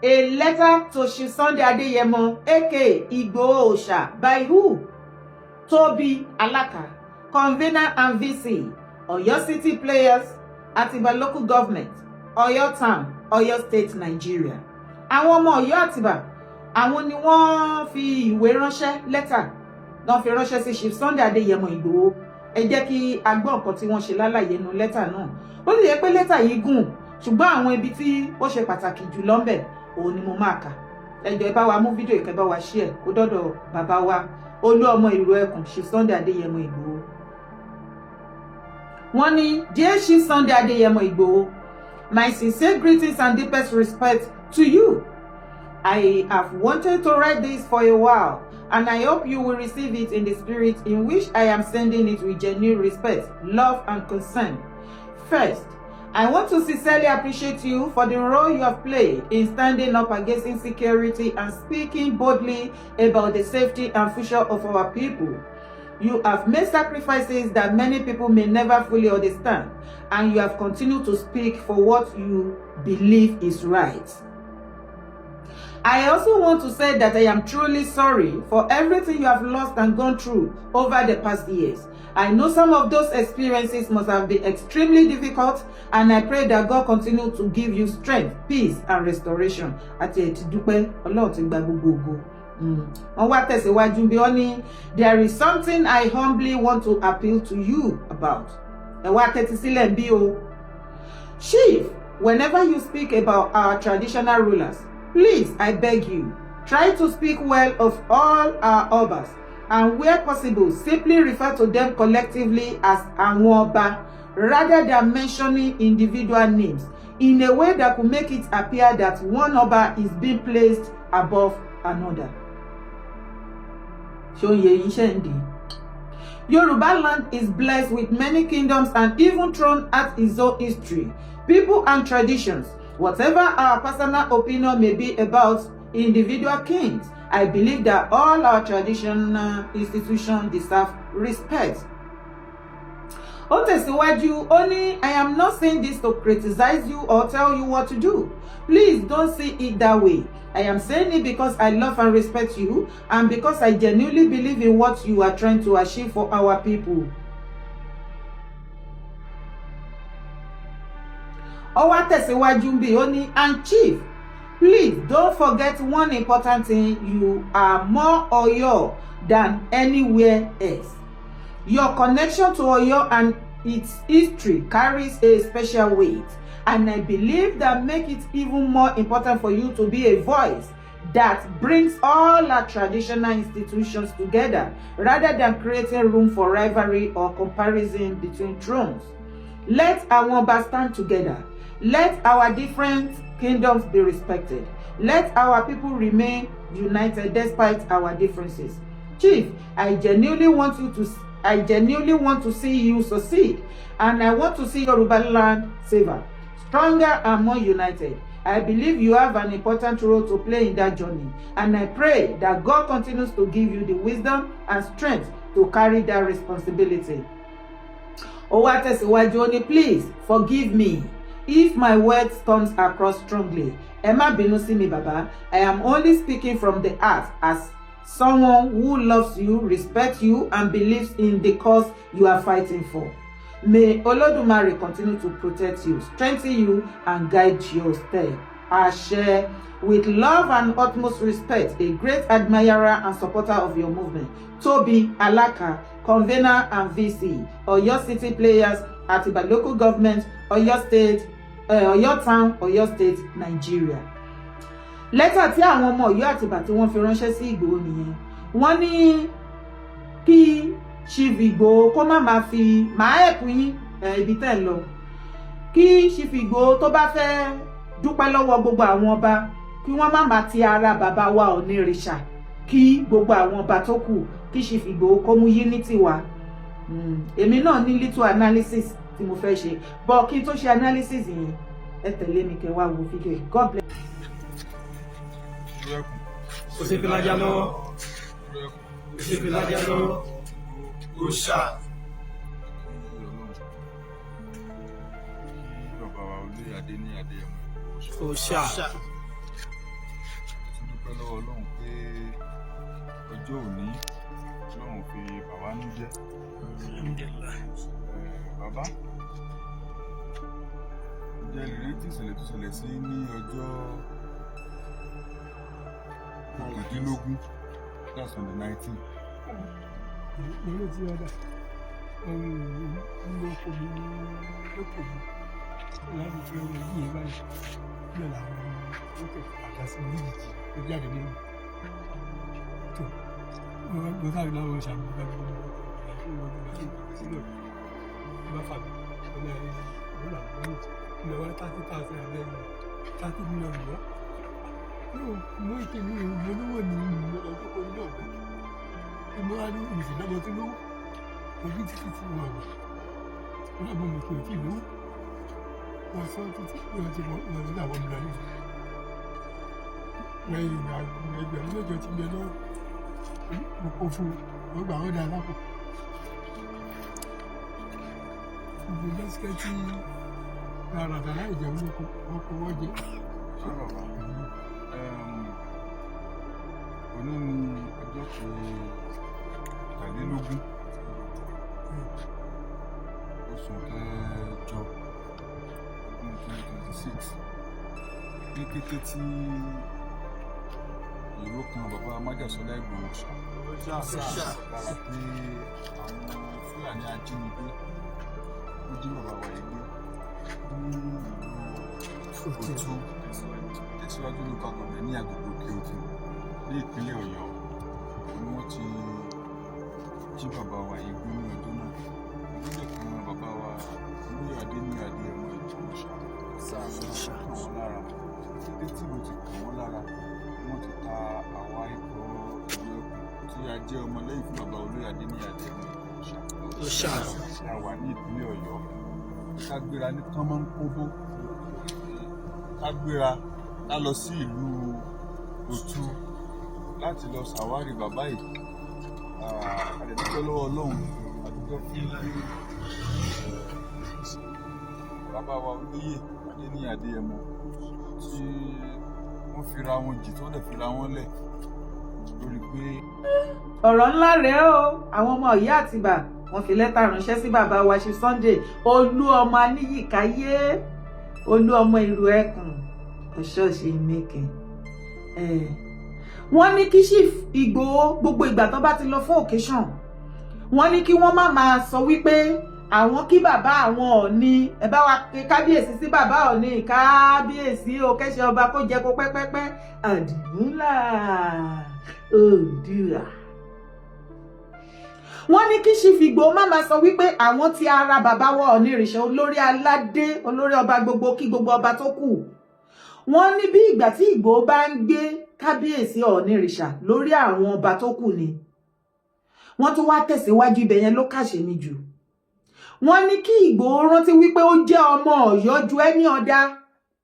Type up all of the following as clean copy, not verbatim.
A letter to Chief Sunday Adeyemo, aka Igboho Oòṣà, by who? Tobi Alaka, convener and VC, Oyo City Players, Atiba Local Government, Oyo Town, Oyo State, Nigeria. Àwọn ọmọ Ọ̀yọ́ Àtìbà, àwọn ni wọ́n fi ìwé ránṣẹ́, lẹ́tà wọ́n fi ránṣẹ́ sí Chief Sunday Adéyẹmọ Ìgbòho. Ẹ jẹ́ kí a gbọ́ nǹkan tí wọ́n ṣe lálàyé nu lẹ́tà náà. Ó sì yẹ pé lẹ́tà yìí gùn, ṣùgbọ́n àwọn ibi tí ó ṣe pàtàkì jù lọ́nbẹ̀ òun ni mo máa kà. Ẹ jọ̀ọ́, ẹ bá wa mú fídíò ìkẹ́, bá wa share kó dọ́dọ̀ bàbá wa olú ọmọ ìlú ẹkùn, Chief Sunday Adéyẹmọ Ìgbòho. Wọ́n ní, "Dear Chief Sunday Adéyẹmọ Ìgbòho, my sincere greetings and deepest respect to you. I have wanted to write this for a while, and I hope you will receive it in the spirit in which I am sending it, with genuine respect, love, and concern. First, I want to sincerely appreciate you for the role you have played in standing up against insecurity and speaking boldly about the safety and future of our people. You have made sacrifices that many people may never fully understand, and you have continued to speak for what you believe is right. I also want to say that I am truly sorry for everything you have lost and gone through over the past years. I know some of those experiences must have been extremely difficult, and I pray that God continue to give you strength, peace, and restoration." Àti ẹ̀ ti dúpẹ́, Ọlọ́run ti gba gbogbo ògo. Wọ́n wá tẹ̀síwájú bí wọ́n ní, "There is something I humbly want to appeal to you about." Ẹ wá tẹ́tí sílẹ̀ bí o. "Chief, whenever you speak about our traditional rulers, please, I beg you, try to speak well of all our Obas, and where possible, simply refer to them collectively as àwọn ọba rather than mentioning individual names in a way that could make it appear that one Oba is being placed above another." Ṣó ń yé yín? Ṣe ń dì í? "Yoruba land is blessed with many kingdoms, and even throne has its own history, people and traditions. Whatever our personal opinion may be about individual kings, I believe that all our traditional institutions deserve respect." Ó tẹ̀síwájú, ó ní, "I am not saying this to criticize you or tell you what to do. Please don't see it that way. I am saying it because I love and respect you and because I genuinely believe in what you are trying to achieve for our people." Ó wá tẹ̀síwájú bí ó ní, "And Chief, please don't forget one important thing: you are more Oyo than anywhere else. Your connection to Oyo and its history carries a special weight, and I believe that make it even more important for you to be a voice that brings all our traditional institutions together rather than creating room for rivalry or comparison between thrones. Let our Ọba stand together. Let our different kingdoms be respected. Let our people remain united despite our differences. Chief, I genuinely want to see you succeed, and I want to see Yoruba land safer, stronger and more united. I believe you have an important role to play in that journey, and I pray that God continues to give you the wisdom and strength to carry that responsibility." Ó wá tẹ̀síwájú, ó ní, "Please forgive me if my words comes across strongly." Ẹ má bínú sí mi, bàbá. "I am only speaking from the heart as someone who loves you, respects you, and believes in the cause you are fighting for. May Olódùmarè continue to protect you, strengthen you, and guide your step. Àṣẹ. With love and utmost respect, a great admirer and supporter of your movement, Tobi Alaka, convener and VC, Oyo City Players, Atiba Local Government, Oyo State, Oyo Town, Oyo State, Nigeria." Lẹ́tà tí àwọn ọmọ Ọ̀yọ́ Àtìbà tí wọ́n fi ránṣẹ́ sí Ìgbòho nìyẹn. Wọ́n ní kí Chief Ìgbòho kó má máa fi máa ẹ̀pù yín ibi tẹ́ ẹ̀ lọ, kí Chief Ìgbòho tó bá fẹ́ dúpẹ́ lọ́wọ́ gbogbo àwọn ọba, kí wọ́n má máa ti ara bàbá wa Ọ̀nìrìṣà kí gbogbo àwọn ọba tó kù, kí Chief Ìgbòho kó mú unity wá. Èmi náà ní little analysis tí mo fẹ́ ṣe bọ́. Kí n tó ṣe analysis yẹn, ẹ tẹ̀lé mi kẹ́ wá wo fídíò yìí. God bless. Ó ṣe fi lájà lọ́wọ́, ó ṣe fi lájà lọ́wọ́, ó ṣá. Kí bàbá wa olóyè adé ní Adéyẹmọ. Ó ṣá. Ọjọ́ òní, Ọlọ́run fi bàbá nú jẹ́. Alhamdulillah. Bàbá, ǹjẹ́ ẹ lè rántí ìṣẹ̀lẹ̀ tó ṣẹlẹ̀ sí ní ọjọ́ 19, that's on the 19? Mo rántí ọ̀dà ọmọ ọkọ mi ní lóko mi láti fi ọmọ yìí báyìí bẹ́ẹ̀ làwọn ọkọ̀ àdásí méjìjì ó jáde nínú tó mo sáré láwọn ṣàmì bá mi sílẹ̀ bá fà mí ọ̀nà ìwọ̀n àwọn ọmọ wa 30,000 abẹ́ 30 million lọ mo ìpè mi mo lówó ní mo lọ tó kó ní ọ̀gbẹ́ mo wá ní ìsìnlọ́mọ tó lówó ojú títí tí wọ́n wà wọ́n náà mọ̀ mi kò tí ì lówó wọ́n sọ títí wọ́n ti wọ́n ti àwọn ọmọ náà lẹ́yìn ìgbà 8,000 ti bẹ lọ́wọ́ mo kó fún un wọ́n gbà wọ́n dá lápò gbogbo lẹ́sìkẹ́ tí rárá tàlá ìjẹun ló kó wọ́n kó wọ́n jẹ. Ṣé bàbá, òní ni ọjọ́ 23 oṣù kẹjọ ọdún 2026. Ní kété tí ìró kan bàbá Májàsọ́lá Ìgbòho lára pé àwọn Fúlàní ajínigbé ó jí bàbá wa yìí gbé ní ìlú Òtún Tẹ̀síwájú Local Government ní agbègbè Òkè Ògùn ní ìpínlẹ̀ Ọ̀yọ́ ni wọ́n ti jí bàbá wa yìí gbé ní ọjọ́ náà. Ìgbésẹ̀ kan bàbá wa olóyè Adéníyì Adéyẹmọ Ìgbòho kàn wọ́n lára. Kété tí ìlú ti kàn wọ́n lára, wọ́n ti ta àwa ikọ̀ ìlú ẹkùn tí a jẹ́ ọmọlẹ́yìn fún bàbá olóyè Adéníyì Adéyẹmọ Ìgbòho tí a wà ní ìpínlẹ̀ Ọ̀yọ́ ká gbéra ní kánmọ́nkóbó, ká gbéra ká lọ sí ìlú Òtù láti lọ ṣàwárí bàbá yìí. A dẹ̀ dúpẹ́ lọ́wọ́ Ọlọ́run, a dúpẹ́ fún bàbá wa olóyè Adéníyì Adéyẹmọ tí wọ́n fira wọn jì, tí wọ́n dẹ̀ fira wọn lẹ̀ lórí pé Ọ̀rọ̀ ńlá rèé o. Àwọn ọmọ ìyá Àtìbà, wọ́n fi lẹ́tà ránṣẹ́ sí bàbá wa ṣe Sunday Olú ọmọ Aníyìkáyé, Olú ọmọ Ìlú Ẹkùn ọ̀ṣọ́ọ̀ṣì mẹ́kẹ̀. Wọ́n ní kí Chief Ìgbòho, gbogbo ìgbà tó bá ti lọ fún occasion, wọ́n ní kí wọ́n má máa sọ wípé àwọn kí bàbá àwọn Ọ̀ọ̀ni, ẹ bá wa ké kábíyèsí sí bàbá Ọ̀ọ̀ni, kábíyèsí o, kẹ́sẹ̀ ọba kó jẹ́ kó pẹ́pẹ́pẹ́ àdìmúlà Oòduà. Wọ́n ní kí Chief Ìgbòho má máa sọ wípé àwọn ti ara bàbá wa Ọ̀ọ̀ni ìrìṣẹ́ olórí aládé, olórí ọba gbogbo, kí gbogbo ọba tó kù. Wọ́n ní bí ìgbà tí Ìgbòho bá ń gbé kábíyèsí Ọ̀ọ̀ni ìrìṣà lórí àwọn ọba tó kù ni. Wọ́n tún wá tẹ̀síwájú, ibẹ̀ yẹn ló kàṣe mi jù. Wọ́n ní kí Ìgbòho rántí wípé ó jẹ́ ọmọ Ọ̀yọ́ ju any other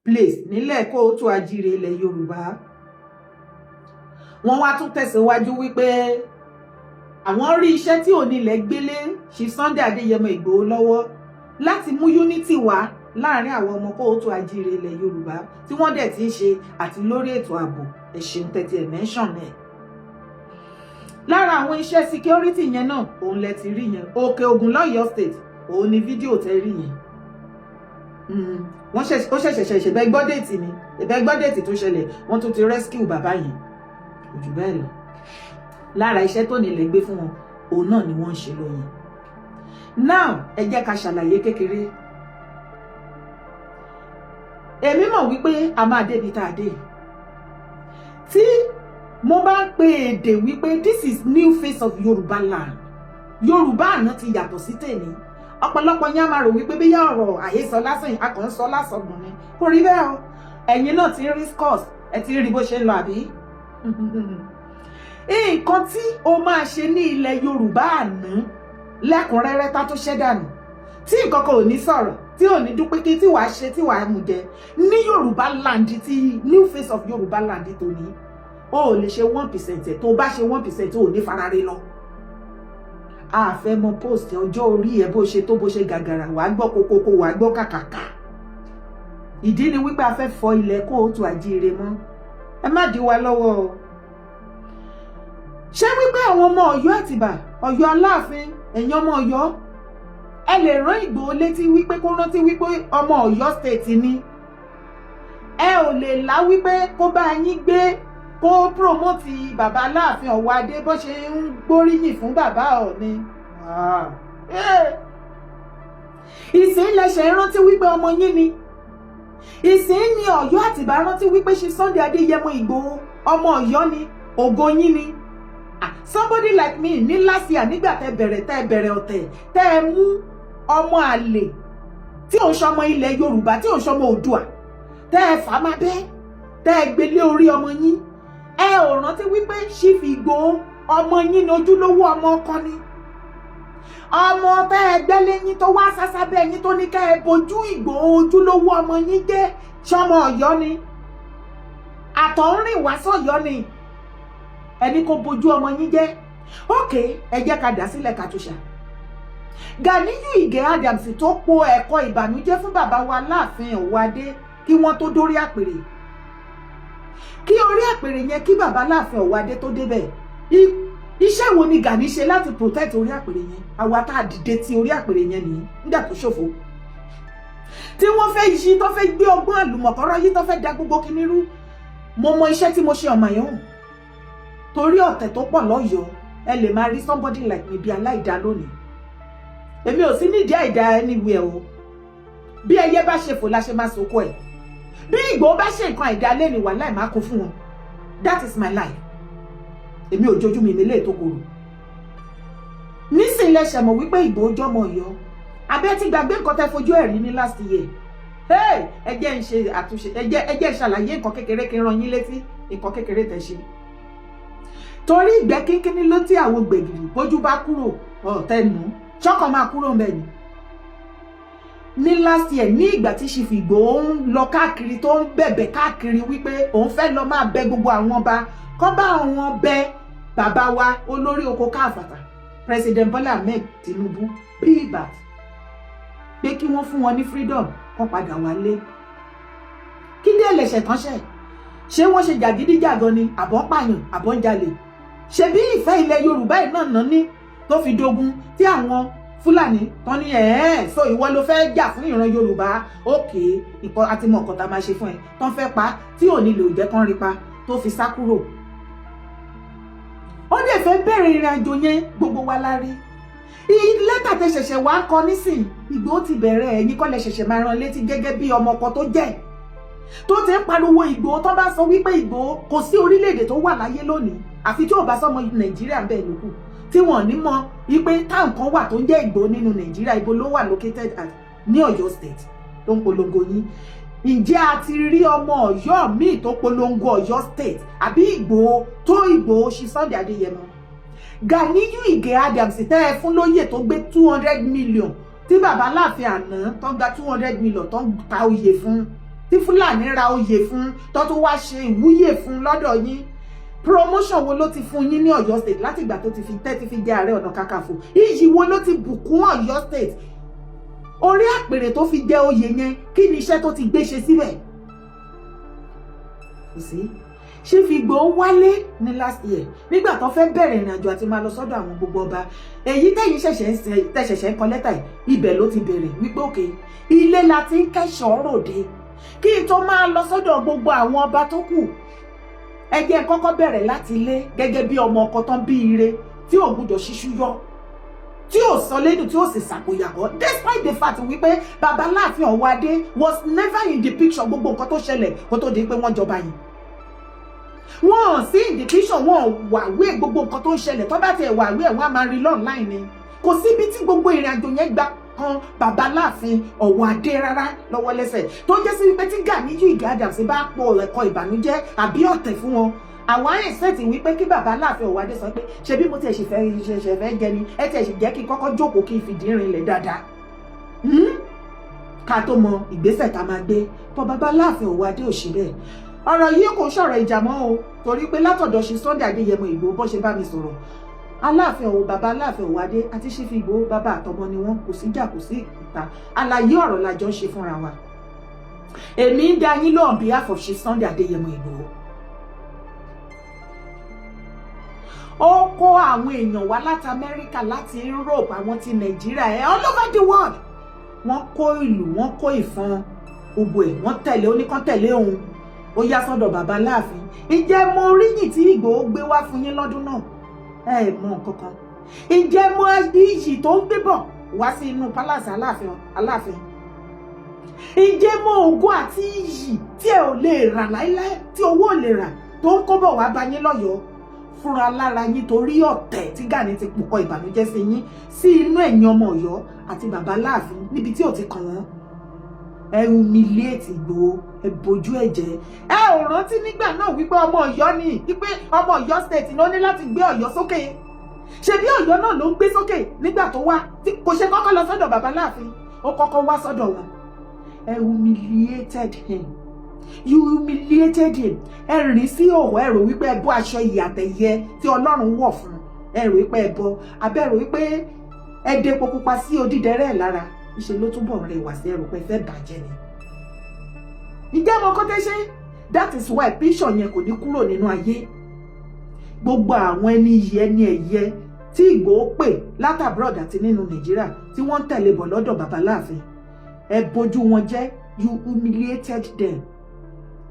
place nílẹ̀ kóòtù àjíire ilẹ̀ Yorùbá. Wọ́n wá tún tẹ̀síwájú wípé àwọn rí iṣẹ́ tí onílẹ̀ gbélé Chief Sunday Adéyẹmọ Ìgbòho lọ́wọ́ láti mú unity wá láàrin àwọn ọmọ kóòtù àjíire ilẹ̀ Yorùbá, tí wọ́n dẹ̀ ti ń ṣe, àti lórí ètò ààbò. Ẹ ṣeun tẹ́tí ẹ̀ mention ẹ̀. Lára àwọn iṣẹ́ security yẹn náà, òun lẹ ti rí yẹn. Òkè Ògùn lọ́yọ̀ọ́ State, òun ni fídíò tẹ́ rí yẹn. Wọ́n ó ṣẹ̀ṣẹ̀ ṣẹ̀ṣẹ̀ bẹ́ẹ̀ gbọ́ date ni ìbẹ́ gbọ́ date tó ṣẹlẹ̀. Wọ́n tún ti rescue bàbá yẹn, kò jù bẹ́ẹ̀ lọ. Lára iṣẹ́ tó nílẹ̀ gbé fún wọn, òun náà ni wọ́n ń ṣe lóyìn. Now, ẹ jẹ́ ká ṣàlàyé kékeré. Èmi mọ̀ wípé a máa débi tá a dé tí mo bá ń pe èdè wípé this is new face of Yorùbá land. Yorùbá àná ti yàtọ̀ sí tèmi. Ọ̀pọ̀lọpọ̀ yín á máa rò wípé bí yá ọ̀rọ̀ àhesọ lásán, a kàn ń sọ lásọgùn ni. Kò rí bẹ́ẹ̀ o. Ẹ̀yin náà ti ń rí scores, ẹ ti ń rí bó ṣe ń lọ, àbí nǹkan tí o máa ṣe ní ilẹ̀ Yorùbá àná lẹ́kùnrẹ́rẹ́ tá tó ṣẹ́ dànù, tí nǹkan kan ò ní sọ̀rọ̀, tí ò ní dúpẹ́ kí tí wàá ṣe, tí wàá mú jẹ ní Yorùbá land, ti new face of Yorùbá land tòní, o ò lè ṣe 1%. Tó o bá ṣe 1%, o ò ní farare lọ. A fẹ́ mọ post ọjọ́ orí ẹ, bó ṣe tó, bó ṣe gàgàrà, wàá gbọ́ kokoko, wàá gbọ́ kàkàkà. Ìdí ni wípé a fẹ́ fọ ilẹ̀ kóòtù àjíire mọ́. Ẹ má dí wa lọ́wọ́ o. Ṣé wípé àwọn ọmọ Ọ̀yọ́ Àtìbà, Ọ̀yọ́ Aláàfin, ẹ̀yin ọmọ Ọ̀yọ́, ẹ lè rán Ìgbòho létí wípé kó rántí wípé ọmọ Ọ̀yọ́ State ni? Ẹ ò lè lá wípé kó bá yín gbé, kó promote bàbá Aláàfin Ọ̀wọ́adé bó ṣe ń gbóríyìn fún bàbá Ọọ̀ni. Ìsìn lẹsẹ̀ ń rántí wípé ọmọ yín ni. Ìsìn ni Ọ̀yọ́ Àtìbà rántí wípé ṣe Sunday Adéyẹmọ Ìgbòho, ọmọ Ọ̀yọ́ ni, ògo yín ni. Somebody like me ní last year, nígbà tẹ́ bẹ̀rẹ̀ ọ̀tẹ̀, tẹ́ ẹ mú ọmọ àlè tí ò ń ṣọmọ ilẹ̀ Yorùbá, tí ò ń ṣọmọ Oòduà, tẹ́ ẹ fà má bẹ́, tẹ́ ẹ gbélé orí ọmọ yín, ẹ ò rántí wípé Chief Ìgbòho, ọmọ yín ni, ojúlówó ọmọ ọkọ ni, ọmọ tẹ́ ẹ gbẹ́lé yín tó wá sásá bẹ́ẹ̀ yín, tó ní ká ẹ bojú Ìgbòho, ojúlówó ọmọ yín jẹ́, ṣọmọ Ọ̀yọ́ ni, àtọ̀húnrìn wá sọ̀yọ́ ni, ẹni kò bojú ọmọ yín jẹ́. Ókè, ẹ jẹ́ ká dá sílẹ̀ ká tó ṣà. Ganiyu Ige Adams tó po ẹ̀kọ́ ìbànújẹ́ fún bàbá wa Láàfin Ọ̀wọ́adé kí wọ́n tó dórí àpèrè, kí orí àpèrè yẹn, kí bàbá Láàfin Ọ̀wọ́adé tó débẹ̀, iṣẹ́ wo ni Gani ṣe láti protect orí àpèrè yẹn? Àwa tá a dìde ti orí àpèrè yẹn nìyí nígbà tó ṣòfò, tí wọ́n fẹ́ yí, tó fẹ́ gbé ọgbọ́n àlùmọ̀kọ́rọ́ yí, tó fẹ́ da gbogbo kinní rú. Mo mọ iṣẹ́ tí mo ṣe on my own, torí ọ̀tẹ̀ tó pọ̀ lọ́yọ̀ọ́, ẹ lè máa rí somebody like me bí aláìdá lónìí. Èmi ò sí nídìí àìdá anywhere o. Bí ẹyẹ bá ṣe fò la ṣe máa soko ẹ̀. Bí Ìgbòho bá ṣe nǹkan àìdá lẹ́nu wà láì máa kó fún wọn, that is my life. Èmi ò jojú mi nílé tó korò. Nísìnyí lẹ ṣẹ̀mọ̀ wípé Ìgbòho jọmọ Ọ̀yọ́. Abẹ́ ti gbàgbé nǹkan tẹ́ fojú ẹ̀ rí ní last year? Hey, ẹ jẹ́ ń ṣe àtúnṣe, ẹ jẹ́ ń ṣàlàyé nǹkan kékeré, kí n rán yín létí nǹkan kékeré tẹ́ ṣe, torí ìgbẹ́ kínkínní ló tí àwọn gbẹ̀gìrì bójú bá kúrò ọ̀tẹ̀ nù, ṣọ́kàn máa kúrò mbẹ̀ ni. Ní last year, ní ìgbà tí Chief Ìgbòho ń lọ káàkiri, tó ń bẹ̀bẹ̀ káàkiri wípé òun fẹ́ lọ máa bẹ gbogbo àwọn ọba, kọ́ bá àwọn bẹ bàbá wa olórí oko káfàtà, President Bola Ahmed Tinubu, pbat, pé kí wọ́n fún wọn ní freedom, kó padà wálé. Kí dé lẹ̀ṣẹ̀ tán ṣẹ̀? Ṣé wọ́n ṣe jàgídíjàgan ni, àbọ̀ pààyàn, àbọ̀ ń jalè? Ṣebí ìfẹ́ ilẹ̀ Yorùbá yìí náà ná ní tó fi dogun tí àwọn Fúlàní tán ní ẹ̀ẹ́n so ìwọ ló fẹ́ jà fún ìran Yorùbá, òkè ìkọ àti mọ̀ nǹkan tá a máa ṣe fún ẹ, tán fẹ́ pa tí ò ní lè jẹ́ kán rí pa, tó fi sá kúrò. Ó dẹ̀ fẹ́ bẹ̀rẹ̀ ìrìn àjò yẹn, gbogbo wa la rí lẹ́tà tẹ ṣẹ̀ṣẹ̀ wá ń kọ nísìn. Ìgbòho ti bẹ̀rẹ̀, ẹ̀yin kọ́ lẹ ṣẹ̀ṣẹ̀ máa rán létí gẹ́gẹ́ bí ọmọ ọkọ tó jẹ́, tó ti ń pariwo Ìgbòho. Tó bá sọ wípé Ìgbòho, kò sí orílẹ̀-èdè tó wà láyé lónìí, àfi tí ò bá sọmọ Nàìjíríà bẹ́ẹ̀ lókù, tí wọ́n ní mọ̀ wípé táwọn kan wà tó ń jẹ́ Ìgbòho nínú Nàìjíríà. Ibo ló wà located at? Ní Ọ̀yọ́ State tó ń polongo yín. Ǹjẹ́ a ti rí ọmọ Ọ̀yọ́ míì tó polongo Ọ̀yọ́ State àbí Ìgbòho tó Ìgbòho ṣi Sunday Adéyẹmọ? Ganiyu Ige Adams tẹ́ ẹ fún lóyè, tó gbé 200 million, tí bàbá Láàfin àná tó ń gba 200 million, tó ń ta oyè fún, tí Fúlàní ra oyè fún, tó tún wá ṣe ìwúyè fún lọ́dọ̀ yín, promotion wo ló ti fún yín ní Ọ̀yọ́ State láti ìgbà tó ti fi tẹ́ ti fi jẹ́ Ààrẹ Ọ̀nà Kakanfò? Iyì wo ló ti bùkún Ọ̀yọ́ State? Orí àpèrè tó fi jẹ́ oyè yẹn, kí ni iṣẹ́ tó ti gbé ṣe síbẹ̀? Kò sí. Chief Ìgbòho wálé ní last year, nígbà tó fẹ́ bẹ̀rẹ̀ ìrìn àjò àti máa lọ sọ́dọ̀ àwọn gbogbo ọba, èyí tẹ̀yìn ṣẹ̀ṣẹ̀ ń ṣe, tẹ̀ṣẹ̀ṣẹ̀ ń kọ lẹ́tà yìí, ibẹ̀ ló ti bẹ̀rẹ̀ wípé òkè ilé la ti ń kẹ́ṣọ̀ọ́ ròde, kí n tó máa lọ sọ́dọ̀ gbogbo àwọn ọba tó kù, ẹ jẹ́ n kọ́kọ́ bẹ̀rẹ̀ láti ilé, gẹ́gẹ́ bí ọmọ ọkọ tán bí ire tí ò gbúdọ̀ ṣíṣú yọ, tí ò sọ lẹ́nu, tí ò sì ṣàkóyàkọ́, despite the fact wípé baba Láàfin Ọ̀wọ́adé was never in the picture. Gbogbo nǹkan tó ṣẹlẹ̀ kó tó di pé wọ́n jọba yìí, wọ́n sí in the picture, wọ́n wà wé gbogbo nǹkan tó ń ṣẹlẹ̀. Tó bá tiẹ̀ wà wé ẹ̀, wọ́n á máa rí online ni. Kò síbi tí gbogbo ìrìn àjò yẹn gbà kan baba Láàfin Ọ̀wọ́adé rárá lọ́wọ́ lẹ́sẹ̀, tó jẹ́ sí wípé tí Ganiyu Ige Adams bá pọ̀ ẹ̀kọ́ ìbànújẹ́ àbí ọ̀tẹ̀ fún wọn, àwọn àìsẹ́ẹ̀tì wípé kí bàbá Láàfin Ọ̀wọ́adé sọ pé ṣebí mo tiẹ̀ ṣe fẹ́ ṣẹ̀ṣẹ̀ fẹ́ jẹ ni, ẹ tiẹ̀ sì jẹ́ kí n kọ́kọ́ jókòó, kí n fìdí rinlẹ̀ dáadáa, Ká tó mọ ìgbésẹ̀ tá a máa gbé pọ̀. Bàbá Láàfin Ọ̀wọ́adé ò ṣe bẹ́ẹ̀. Ọ̀rọ̀ yìí kò sọ̀rọ̀ ìjà mọ́ o, torí pé látọ̀dọ̀ ṣe Sunday Adéyẹmọ Ìgbòho, bó ṣe bá mi sọ̀rọ̀, Aláàfin Ọ̀wọ̀, bàbá Aláàfin Ọ̀wọ́adé àti Chief Ìgbòho, bàbá àtọmọ ni wọ́n. Kò síjà, kò sí ìta, àlàyé ọ̀rọ̀ la jọ ń ṣe fúnra wa. Èmi ń dá yín lóhùn on behalf of Chief Sunday Adéyẹmọ Ìgbòho. Ó Kó àwọn èèyàn wá láti Amẹ́ríkà, láti Europe, àwọn ti Nàìjíríà ẹ̀, all over the world. Wọ́n kó ìlú, wọ́n kó ìfọn, gbogbo ẹ̀, wọ́n tẹ̀lé oníkan tẹ̀lé òun. Ó yá sọ́dọ̀ bàbá láàfin. Ìjẹ́ mo oríyìn tí Ìgbòho gbé wá fún yín lọ́dún náà? Ẹ mọ nǹkan kan. Ìjẹ́ mo iyì tó ń gbé bọ̀ wá sí inú palace Aláàfin? Aláàfin, ìjẹ́ mo ògo àti iyì tí ẹ ò lè rà láíláí, tí owó ò lè rà, tó ń kó bọ̀ wá bá yín lọ́yọ̀ọ́ fúnra lára yín, torí ọ̀tẹ̀ tí Gani ti pòkọ ìbànújẹ́ sí yín sí inú, ẹ̀yin ọmọ Ọ̀yọ́ àti bàbá láàfin, níbi tí ò ti kàn wọ́n? Ẹ humiliate Ìgbòho, ẹ bojú ẹ jẹ́. Ẹ ò rántí nígbà náà wípé ọmọ Ọ̀yọ́ ni, wípé ọmọ Ọ̀yọ́ State ló ní láti gbé Ọ̀yọ́ sókè. Ṣebí Ọ̀yọ́ náà ló ń gbé sókè nígbà tó wá, tí kò ṣe kọ́kọ́ lọ sọ́dọ̀ bàbá láàfin, ó kọ́kọ́ wá sọ́dọ̀ wọn. Ẹ humiliated him, you humiliated him. Ẹ rìn sí òwò, ẹ rò wípé ẹ bọ́ aṣọ ìyàtẹ̀yẹ tí Ọlọ́run wọ̀ fún. Ẹ rò wípé ẹ bọ́ abẹ́, rò wípé ẹ depo pupa sí odídẹrẹ́ ẹ̀ lára, ìṣe ló túbọ̀ rẹwà sí. Ẹ rò pé ẹ fẹ́ bàjẹ́ ni. Ǹjẹ́ mo kọ́ tẹ́ ṣe? That is why picture yẹn kò ní kúrò nínú ayé gbogbo àwọn ẹni yìí, ẹni ẹ̀yẹ tí Ìgbòho pè láti abroad àti nínú Nàìjíríà, tí wọ́n ń tẹ̀lé bọ̀ lọ́dọ̀ bàbá láàfin. Ẹ bójú wọn jẹ́, you humiliated them.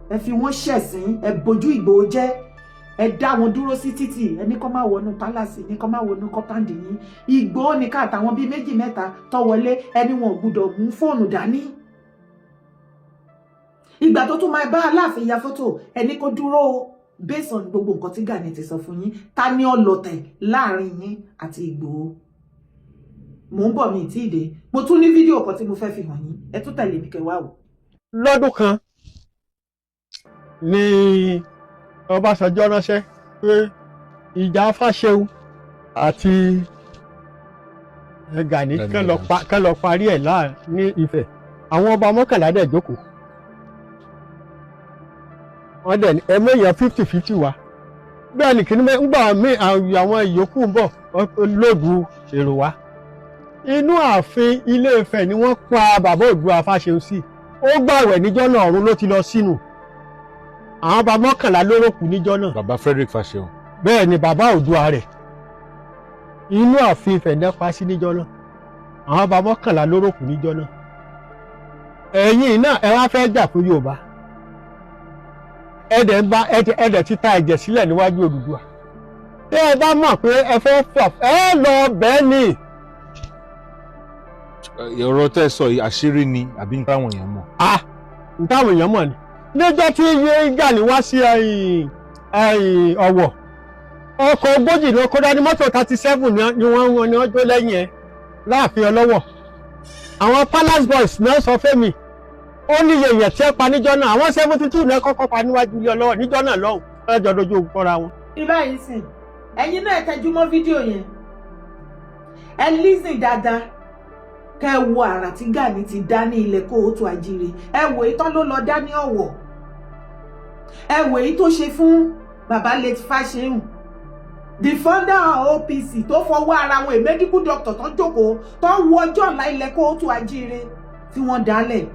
Ẹ fi wọ́n ṣẹ̀sín, ẹ bójú Ìgbòho jẹ́. Ẹ dá wọn dúró sí títì, ẹ ní kó má wọnú palace, ní kó má wọnú compound yín. Ìgbòho ní ká àtàwọn bíi méjì mẹ́ta tó wọlé, ẹni wọn ò gbúdọ̀ mú fóònù dání. Ìgbà tó tún máa bá Aláàfin ya fọ́tò, ẹni kó dúró, based on gbogbo nǹkan tí Gani ti sọ fún yín. Ta ni ọlọ̀tẹ̀ láàrin yín àti Ìgbòho? Mò ń bọ̀, mi tí ì dé. Mo tún ní fídíò kan tí mo fẹ́ fi hàn yín. Ẹ tún tẹ̀lé mi kẹwàá o. Lọ́dún kan ní Ọbásanjọ́ ránṣẹ́ pé ìjà Fáṣẹ̀hùn àti Gani kán lọ parí ẹ̀ ní Ifẹ̀. Àwọn ọba 11 dẹ̀ jókòó, wọ́n dẹ̀ ní ẹmọ èèyàn 50-50 wá. Bẹ́ẹ̀ ni kìíní ńgbà mí, àwọn ìyókù ń bọ̀ lóògùn èrò wá. Inú ààfin Ilé Ifẹ̀ ni wọ́n pa bàbá Oòduà Fáṣẹ̀hùn sí. Ó gbàwẹ̀ níjọ́ náà, ọ̀run ló ti lọ sínú. Àwọn ọba 11 ló rókù níjọ́ náà. Bàbá Frederick Fáṣẹ̀hùn. Bẹ́ẹ̀ ni, bàbá Oòduà rẹ̀, inú ààfin Ifẹ̀ náà pa sí níjọ́ náà. Àwọn ọba 11 ló rókù níjọ́ náà. Ẹ̀yin náà, ẹ wá fẹ́ jà fún Yorùbá, ẹ̀dẹ̀ ń bá ẹ̀dẹ̀ ti ta ẹ̀jẹ̀ sílẹ̀ níwájú Odùduwà. Tẹ́ ẹ bá mọ̀ pé ẹ fẹ́ fọ̀, ẹ lọ bẹ́ẹ̀ ni. Ọ̀rọ̀ tẹ́ ẹ sọ yìí, àṣírí ni àbí n táwọn èèyàn mọ̀? Ah, n táwọn èèyàn mọ̀ ni. Níjọ́ tí Gani wá sí Ọ̀wọ̀, ọkọ̀ 40 ló kó dání, mọ́tò 37 ni wọ́n jó lẹ́yìn ẹ̀ láàfin Ọlọ́wọ̀. Àwọn palace boys náà sọ fẹ́mi, ó ní iye èèyàn tí ẹ pa níjọ́ náà. Àwọn 72 náà kọ́kọ́ pa níwájú ilé Ọlọ́wọ̀ níjọ́ náà lọ́hùn, lọ́jọ́ dojú ogun kọ́ra wọn. Ibà yìí sìn, ẹ̀yin náà, ẹ tẹjú mọ́ fídíò yẹn, ẹ listen dáadáa, kẹ́ ẹ wo àrà tí Gani ti dá ní ilẹ̀ kóòtù àjíire. Ẹ wò èyí tán ló lọ dá ní Ọ̀wọ̀, ẹ wò èyí tó ṣe fún bàbá late Fáṣẹ̀hùn, the founder of OPC, tó fọwọ́ ara wọn, a medical doctor tó jókòó, tó ń wo ọjọ́ ọ̀la ilẹ̀ kóòtù àjíire tí wọ́n dálẹ̀.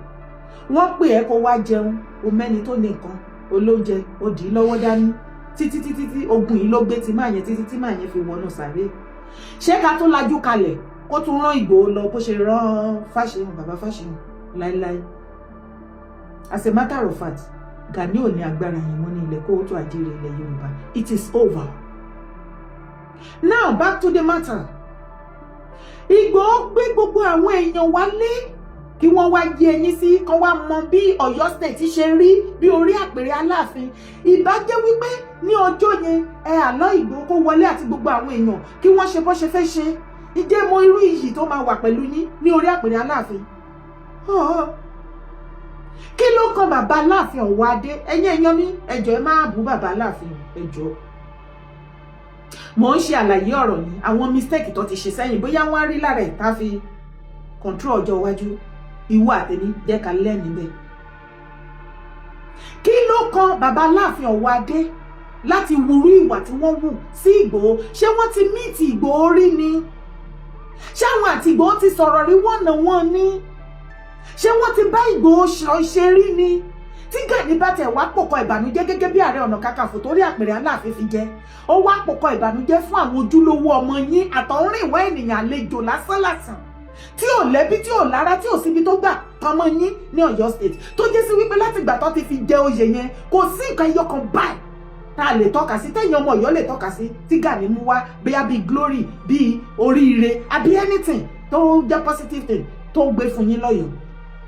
Wọ́n pè ẹ́ kó wá jẹun, o mẹ́ni tó ní nǹkan olóúnjẹ, ó dì í lọ́wọ́ dání títí títí tí ogun yìí ló gbé tí máa yẹn, títí tí máa yẹn fi wọnú sàré. Ṣé ká tó lajú kalẹ̀ kó tún rán Ìgbòho lọ bó ṣe rán Fáṣẹ̀hùn, bàbá Fáṣẹ̀hùn? Láéláé. As a matter of fact, Gani ò ní agbára yẹn mọ́ ní ilẹ̀ kóòtù àjíire ilẹ̀ Yorùbá. It is over now. Back to the matter. Ìgbòho gbé gbogbo àwọn èèyàn wálé kí wọ́n wá yé ẹyin sí, kán wá mọ bí Ọ̀yọ́ State ṣe rí bí orí àpèrè Aláàfin. Ìbá jẹ́ wípé ní ọjọ́ yẹn, ẹ àlọ́ Ìgbòho kó wọlé àti gbogbo àwọn èèyàn, kí wọ́n ṣe bó ṣe fẹ́ ṣe. Ìjẹ́ mọ irú iyì tó máa wà pẹ̀lú yín ní orí àpèrè Aláàfin? Kí ló kan bàbá Aláàfin Ọ̀wọ́ Adé? Ẹ̀yin èèyàn mi, ẹjọ́, ẹ máa bú bàbá Aláàfin, ẹjọ́. Mò ń ṣe àlàyé ọ̀rọ̀ ní àwọn mistake tó ti ṣe sẹ́yìn, bóyá wọ́n á rí lára ẹ̀ tá fi control ọjọ́ iwájú. Ìwọ àtẹ̀mí, jẹ́ ká lẹ́ níbẹ̀. Kí ló kan bàbá Aláàfin Ọ̀wọ́ Adé láti wúrú ìwà tí wọ́n wù sí Ìgbòho? Ṣé wọ́n ti meet Ìgbòho rí ni? Ṣé àwọn àti Ìgbòho ti sọ̀rọ̀ rí wọ́n nà wọ́n ní? Ṣé wọ́n ti bá Ìgbòho ṣe rí ni tí Tí Gani bá tẹ̀ wá pòkọ ìbànújẹ́ gẹ́gẹ́ bí Ààrẹ Ọ̀nà Kakanfò torí àpèrè Aláàfin fi jẹ́, ó wá pòkọ ìbànújẹ́ fún àwọn ojúlówó ọmọ yín, àtọ̀húnrìnwá ènìyàn, àlejò lásánlàsàn tí ò lẹ́bí, tí ò lára, tí ò síbi tó gbà tọmọ yín ní Ọ̀yọ́ State, tó jẹ́ sí wípé láti ìgbà tó ti fi jẹ oyè yẹn, kò sí nǹkan ẹyọ kan báyìí tá a lè tọ́ka sí, tẹ̀yìn ọmọ Ọ̀yọ́ lè tọ́ka sí, tí Gani mú wá, bóyá bíi glory, bíi oríire, àbí anything tó jẹ́ positive thing tó gbé fún yín lọ́yọ̀ọ́.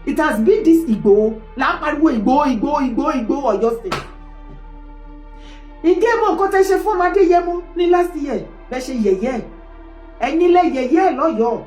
It has been this Ìgbòho là ń pariwo, Ìgbòho, Ìgbòho, Ìgbòho, Ìgbòho, Ọ̀yọ́ State. Ìdí ẹ̀mọ́ nǹkan tẹ́ ṣe fún ọmọdé Yẹmọ ní last year, bẹ́ẹ̀ ṣe yẹ̀yẹ́ ẹ̀, ẹ̀yin lẹ yẹ̀yẹ́ ẹ̀ lọ́yọ̀ọ́.